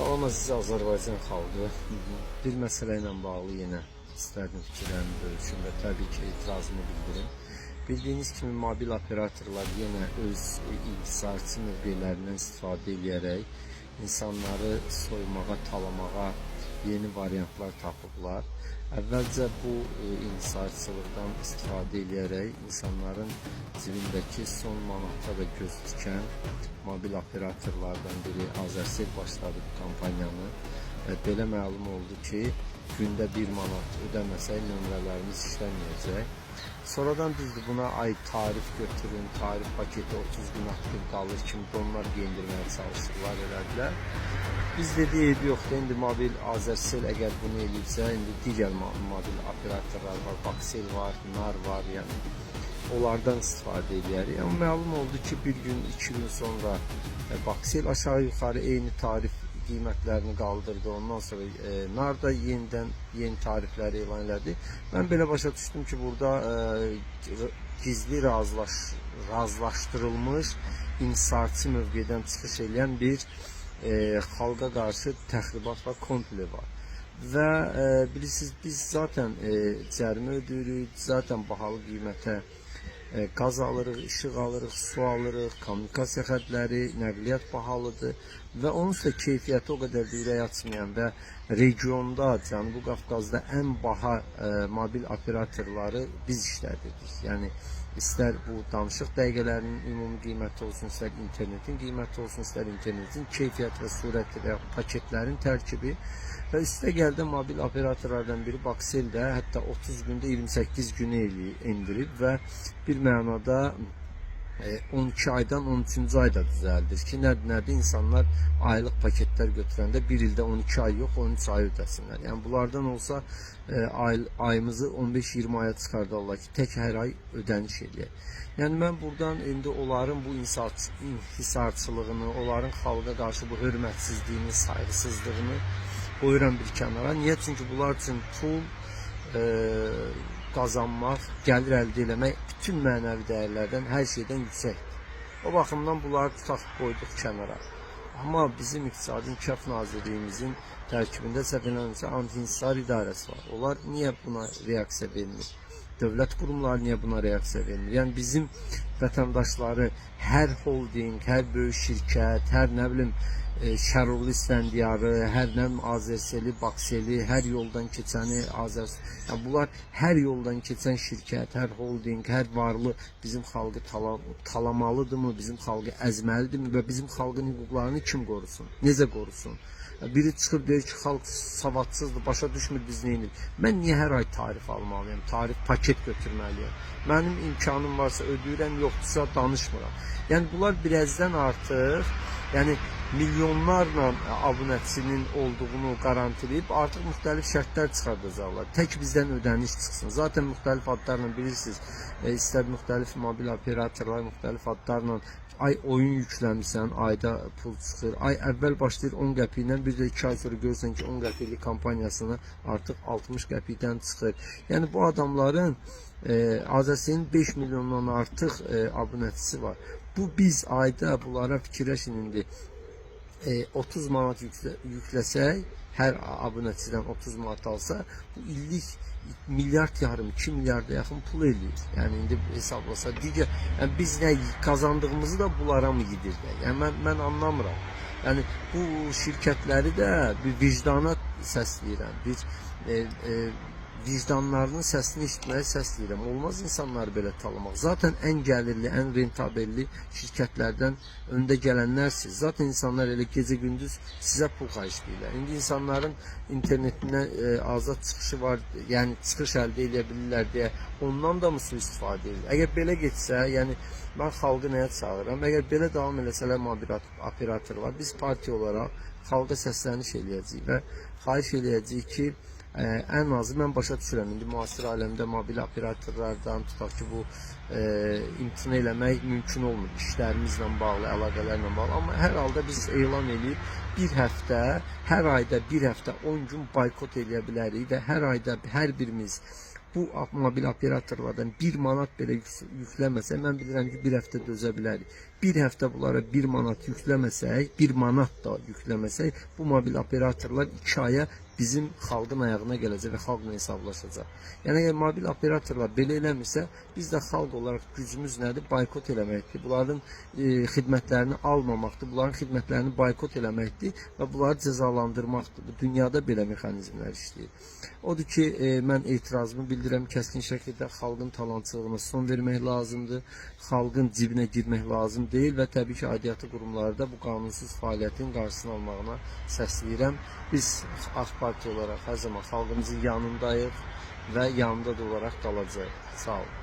Salam əziz Azərbaycan xalqı. Bir məsələ ilə bağlı yenə istərdim fikirlərimi bölüşüm və təbii ki, etirazımı bildirim. Bildiyiniz kimi mobil operatorlar yenə öz inhisarçı mövqelərindən istifadə edərək insanları soymağa, talamağa yeni variantlar tapıblar. Əvvəlcə bu inhisarçılıqdan istifadə edərək insanların cibindəki son manata da göz tikən mobil operatorlardan biri Azercell başladı bu kampaniyanı və belə məlum oldu ki, gündə 1 manat ödəməsək nömrələrimiz işləməyəcək. Sonradan düzdür buna ay tarif götürün, tarif paketi 30 gün aktiv qalır kimi donlar geyindirməyə çalışdılar, elədilər. Biz dedik, eybi yoxdur, indi mobil Azercell əgər bunu eləyibsə, indi digər mobil operatorlar var, Bakcell var, Nar var, yəni onlardan istifadə eləyərik. Amma məlum oldu ki, bir gün, 2 gün sonra Bakcell aşağı-yuxarı eyni tarif qiymətlərini qaldırdı. Ondan sonra Nar da yenidən yeni tarifləri elan elədi. Mən belə başa düşdüm ki, burada gizli razılaşdırılmış inhisarçı mövqedən çıxış eləyən bir xalqa qarşı təxribat və komple var. Və bilirsiniz, biz zaten cərimə ödəyirik, zaten bahalı qiymətə qaz alırıq, işıq alırıq, su alırıq, kommunikasiya xətləri, nəqliyyat bahalıdır və onun üstə keyfiyyəti o qədər də ürək açmayan və regionda, Cənubi Qafqazda ən baha mobil operatorları biz işlədirdik. Yəni istər bu danışıq dəqiqələrinin ümumi qiyməti olsun, istər internetin qiyməti olsun, istər internetin keyfiyyəti və sürəti və paketlərin tərkibi və üstə gəldi mobil operatorlardan biri Bakcell də hətta 30 gündə 28 günə endirib və bir mənada 12 aydan 13-cü ayda düzəldir ki, nədir insanlar aylıq paketlər götürəndə bir ildə 12 ay yox, 13 ay ödəsinlər. Yəni bunlardan olsa ayımızı 15-20 aya çıxardarlar ki, tək hər ay ödəniş eləyək. Yəni mən buradan indi onların bu inhisarçılığını, onların xalqa qarşı bu hörmətsizliyini, sayğısızlığını qoyuram bir kənara. Niyə? Çünki bunlar üçün pul qazanmaq, gəlir əldə eləmək bütün mənəvi dəyərlərdən, hər şeydən yüksəkdir. O baxımdan bunları tutaq qoyduq kənara. Amma bizim İqtisadi İnkişaf Nazirliyimizin tərkibində səhv eləmirəmsə anti-inhisar idarəsi var. Onlar niyə buna reaksiya vermir? Dövlət qurumları niyə buna reaksiya vermir? Yəni bizim vətəndaşları hər holding, hər böyük şirkət, hər nə bilim Şəroğlu İsfəndiyarı, hər nə bilim Azercell'i, Bakcell'i, hər yoldan keçəni yəni bunlar hər yoldan keçən şirkət, hər holding, hər varlı bizim xalqı talamalıdırmı, bizim xalqı əzməlidirmi və bizim xalqın hüquqlarını kim qorusun? Necə qorusun? Biri çıxıb deyir ki, xalq savadsızdır, başa düşmür biz nə edirik. Mən niyə hər ay tarif almalıyam, tarif paket götürməliyəm? Mənim imkanım varsa ödəyirəm, yoxdursa danışmıram. Yəni bunlar birazdan artıq, yəni milyonlarla abunəçinin olduğunu qarantiləyib artıq müxtəlif şərtlər çıxardacaqlar. Tək bizdən ödəniş çıxsın. Zaten müxtəlif adlarla bilirsiniz, istər müxtəlif mobil operatorlar müxtəlif adlarla ay oyun yükləmisən, ayda pul çıxır. Ay əvvəl başlayır 10 qəpiklə, bir də 2 ay sonra görürsən ki, 10 qəpiklik kampaniyasını artıq 60 qəpikdən çıxır. Yəni bu adamların Azərcellin 5 milyondan artıq abunəçisi var. Bu biz ayda bunlara fikirləşin indi 30 manat yükləsək, hər abunəçidən 30 manat alsa, bu illik milyard yarım, 2 milyarda yaxın pul eləyir. Yəni indi hesablasa, digər, yəni biz nə qazandığımızı da bunlara mı yedirdək? Yəni mən anlamıram. Yəni bu şirkətləri də bir vicdana səsləyirəm. Bir vicdanlarının səsini eşitməyə səsləyirəm. Olmaz insanları belə talamaq. Zaten ən gəlirli, ən rentabelli şirkətlərdən öndə gələnlərsiniz. Zaten insanlar elə gecə-gündüz sizə pul xərcləyirlər. İndi insanların internetindən azad çıxışı var, yəni çıxış əldə edə bilirlər deyə ondan da mı sui-istifadə edirlər? Əgər belə getsə, yəni mən xalqı nəyə çağırıram? Əgər belə davam eləsələr mobil operatorlar, biz partiya olaraq xalqa səsləniş eləyəcəyik və xahiş eləyəcəyik ki, ən azı mən başa düşürəm. İndi müasir aləmdə mobil operatorlardan tutaq ki, bu imtina eləmək mümkün olmur işlərimizlə bağlı, əlaqələrlə bağlı. Amma hər halda biz elan eləyib bir həftə, hər ayda bir həftə 10 gün boykot eləyə bilərik və hər ayda hər birimiz bu mobil operatorlardan 1 manat belə yükləməsə, mən bilirəm ki, bir həftə dözə bilərik. Bir həftə bunlara 1 manat yükləməsək, 1 manat da yükləməsək, bu mobil operatorlar 2 aya bizim xalqın ayağına gələcək və xalqla hesablaşacaq. Yəni əgər mobil operatorlar belə eləmirsə, biz də xalq olaraq gücümüz nədir? Boykot eləməkdir. Bunların xidmətlərini almamaqdır, bunların xidmətlərini boykot eləməkdir və bunları cəzalandırmaqdır. Bu dünyada belə mexanizmlər işləyir. Odur ki, mən etirazımı bildirəm kəskin şəkildə xalqın talançılığına son vermək lazımdır. Xalqın cibinə girmək lazım deyil və təbii ki, aidiyyatı qurumları da bu qanunsuz fəaliyyətin qarşısını almağına səsləyirəm. Biz AK Parti olaraq hər zaman xalqımızın yanındayıq və yanında da olaraq qalacağıq. Sağ olun.